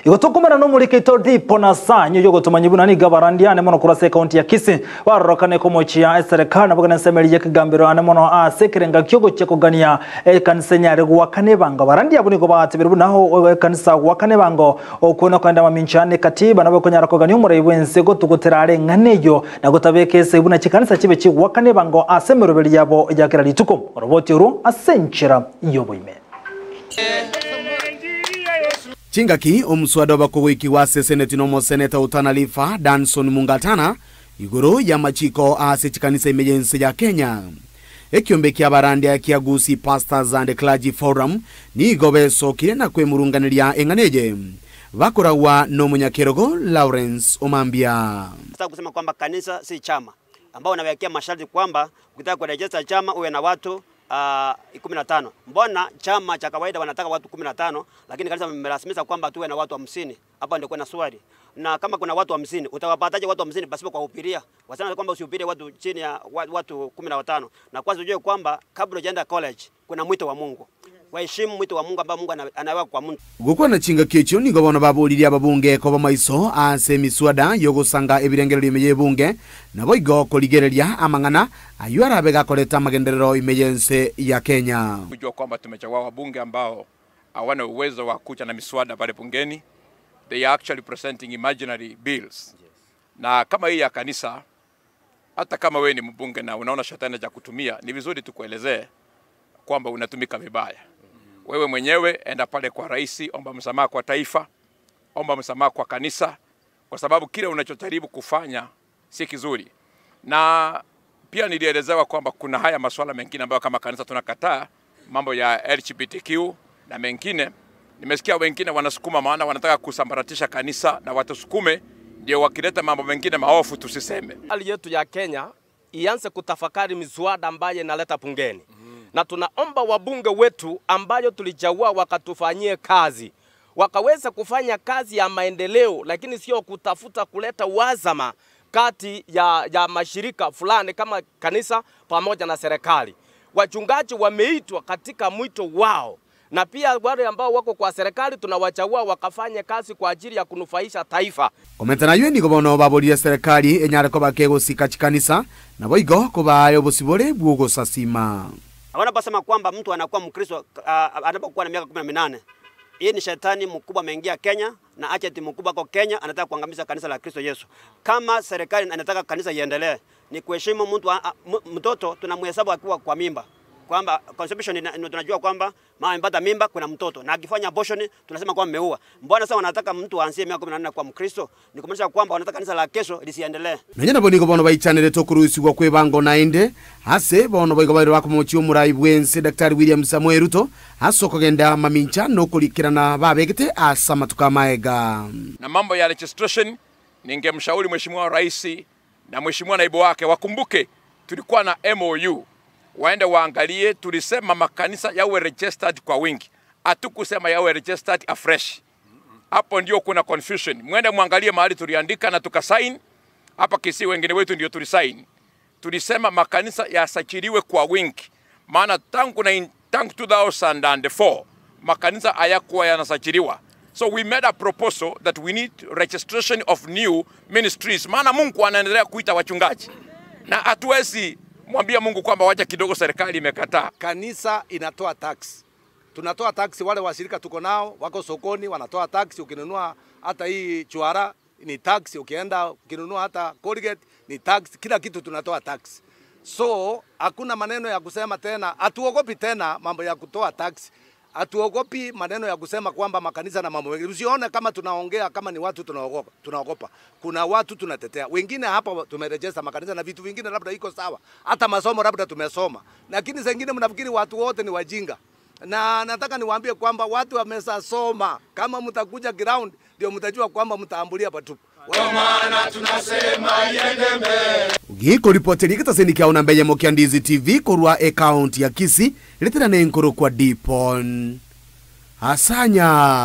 Igotokumana no muriketo dipo na sanyo yogotumanya bunani gabarandiane mono kurase county ya Kisii warorokane komochia serikali nabogana semeri yakigambiro ane mono asekerenga kyogo chekogania kanisa nyare gwakane banga barandia buniko batibiri bunaho kanisa gwakane bango okuna kwenda maminchane katiba nabo konyara kogania umurei wense gotuguterare nganeyo nagotabeke buna chikanisa chibe chigwakane bango asemerobeli yabo yakera lituko roboti ru asenchera yoboime. Chingaki omuswada bakowiki wa seneti nomo seneta utanalifa Danson Mungatana igoro ya machiko ase chikanisa emergency ya Kenya. Ekiombe kia barandia kia Gusii Pastors and Clergy Forum ni gobeso kirena kwe murunganiria enganeje bakorawa no munyakerogo Lawrence Omambia. Nataka kusema kwamba kanisa si chama ambao wanawekea masharti kwamba ukitaka kurejesha chama uwe na watu 15. Mbona chama cha kawaida wanataka watu 15, lakini kanisa wamerasimisha kwamba tuwe na watu 50. Hapa ndio kuna swali. Na kama kuna watu 50, utawapataje watu 50 pasipo kuwahubiria? Wasema kwamba usihubirie watu chini ya watu 15. Na kwanza ujue kwamba kabla hujaenda college kuna mwito wa Mungu. Waheshimu mwito wa Mungu ambao Mungu anaweka kwa mtu. Gukwana chinga kecho nigo bona babuliri ababunge ko bamaiso ase miswada yogosanga ebirengero limeye bunge nabo igo koligereria amangana ayu arabega koleta magenderero imeyense ya Kenya. Kujua kwamba tumechagua wabunge ambao hawana uwezo wa kuja na miswada pale bungeni. They are actually presenting imaginary bills. Yes. Na kama hii ya kanisa, hata kama wewe ni mbunge na unaona shetani ya kutumia, ni vizuri tukuelezee kwamba unatumika vibaya. Wewe mwenyewe enda pale kwa rais, omba msamaha kwa taifa, omba msamaha kwa kanisa, kwa sababu kile unachojaribu kufanya si kizuri. Na pia nilielezewa kwamba kuna haya masuala mengine ambayo kama kanisa tunakataa, mambo ya LGBTQ na mengine. Nimesikia wengine wanasukuma maana wanataka kusambaratisha kanisa na watusukume ndio wakileta mambo mengine maofu tusiseme. Hali yetu ya Kenya ianze kutafakari miswada ambayo inaleta bungeni. Na tunaomba wabunge wetu ambayo tulichagua wakatufanyie kazi, wakaweza kufanya kazi ya maendeleo, lakini sio kutafuta kuleta wazama kati ya mashirika fulani kama kanisa pamoja na serikali. Wachungaji wameitwa katika mwito wao, na pia wale ambao wako kwa serikali tunawachagua wakafanye kazi kwa ajili ya kunufaisha taifa. Komentana yweni gobono babolia serikali enyare ko bakegosika chikanisa na boigo kobayo bosibore bwogosasima. Wanaposema kwamba mtu anakuwa Mkristo anapokuwa na miaka 18. Hii ni shetani mkubwa ameingia Kenya na agent mkubwa kwa Kenya anataka kuangamiza kanisa la Kristo Yesu. Kama serikali inataka kanisa iendelee, ni kuheshimu mtu mtoto tunamhesabu akiwa kwa mimba. Kwamba conception tunajua kwamba mama amepata mimba kuna mtoto, na akifanya abortion tunasema kwamba ameua. Mbona sasa wanataka mtu aanzie miaka 14 kwa Mkristo? Ni kumaanisha kwamba wanataka kanisa la kesho lisiendelee. Nanya nabo niko bono baichanire tokuruhusiwa kwebango nainde ase bono boigo bairo bakomochi omurai bwense Dr. William Samuel Ruto asokogenda mamincha nokulikirana babegete asa matuka maega. Na mambo ya registration, ningemshauri mheshimiwa rais na mheshimiwa naibu wake wakumbuke tulikuwa na MOU. Waende waangalie, tulisema makanisa yawe registered kwa wingi. Hatukusema yawe registered afresh. Hapo ndio kuna confusion. Mwende muangalie mahali tuliandika na tukasign. Hapa Kisii wengine wetu ndio tulisign. Tulisema makanisa yasajiliwe kwa wingi. Maana tangu 2004 makanisa hayakuwa yanasajiliwa. So we made a proposal that we need registration of new ministries. Maana Mungu anaendelea kuita wachungaji. Na hatuwezi mwambia Mungu kwamba wacha kidogo serikali imekataa. Kanisa inatoa tax. Tunatoa tax, wale washirika tuko nao wako sokoni wanatoa tax. Ukinunua hata hii chuara ni tax, ukienda ukinunua hata Colgate ni tax, kila kitu tunatoa tax. So hakuna maneno ya kusema tena, hatuogopi tena mambo ya kutoa tax. Hatuogopi maneno ya kusema kwamba makanisa na mambo mengine. Usione kama tunaongea kama ni watu tunaogopa, tunaogopa. Kuna watu tunatetea. Wengine hapa tumerejesta makanisa na vitu vingine labda iko sawa. Hata masomo labda tumesoma. Lakini zingine mnafikiri watu wote ni wajinga. Na nataka niwaambie kwamba watu wamesasoma. Kama mtakuja ground ndio mtajua kwamba mtaambulia patupu. Kwa maana tunasema iende mbele. Giko ripoti likitaseni kia mbeye Mokiandizi TV korwa account ya Kisii litera nenkoro kwa Dipon Asanya.